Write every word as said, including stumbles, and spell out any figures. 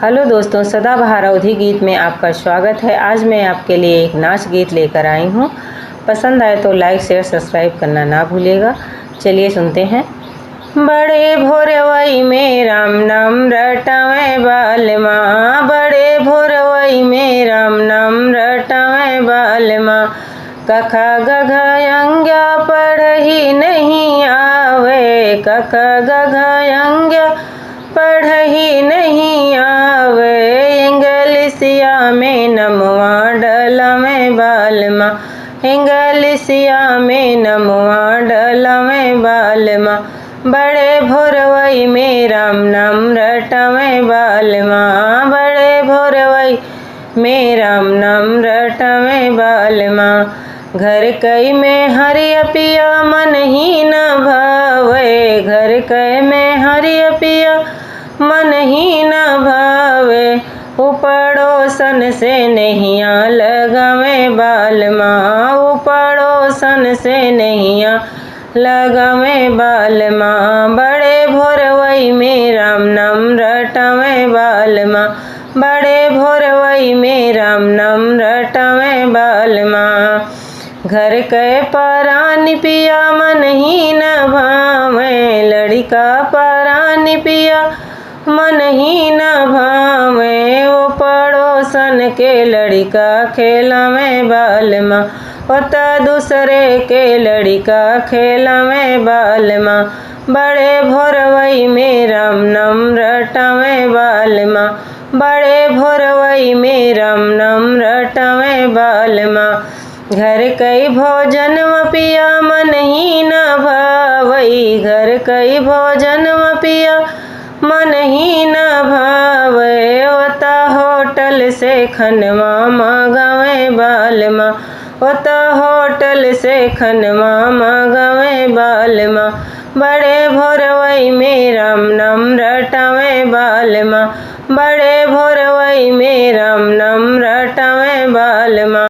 हेलो दोस्तों, सदाबहार अवधी गीत में आपका स्वागत है। आज मैं आपके लिए एक नाच गीत लेकर आई हूँ। पसंद आए तो like, share, subscribe करना ना भूलिएगा। चलिए सुनते हैं। बड़े भोरवई में राम नाम रटावे बालमा, बड़े भोरवई में राम नाम रटावे बालमा। कखा गघ अंग्या पढ़ही नहीं आवे, कखा गघ अंग्या पढ़ही नहीं आवे। इंग्लिशिया में नमवा डलवे बालमा, इंग्लिशिया में नमवा डलवे बालमा। बड़े भोरवई में राम नाम रटावे बालमा, बड़े भोरवई में राम नाम रटावे बालमा। घर कई में हरिया पिया मन ही न भावे, घर कई में हरिया पिया मन ही न भावे। उ पड़ोसन से नहिया लगावे बालमा, उ पड़ोसन से नहिया लगावे बालमा। बड़े भोरवई में राम नाम रटावे बालमा, बड़े भोरवई में राम नाम रटावे बालमा। घर के परान पिया मन ही न भावे, लड़िका परान पिया मन ही न भावे। ओ पड़ोसन के लड़िका खेलावे बालमा, ओ त दूसरे के लड़िका खेलावे बालमा। बड़े भोरवई में राम नाम रटावे बालमा, बड़े भोरवई में राम नाम रटावे बालमा। घर कई भोजन पिया मन ही न भावई, घर कई भोजन पिया मन ही न भावे। ओ त होटल से खनवा मांगावे बालमा, ओ त होटल से खनवा मांगावे बालमा। बड़े भोरवई में राम नाम रटावे बालमा, बड़े भोरवई में राम नाम रटावे बालमा।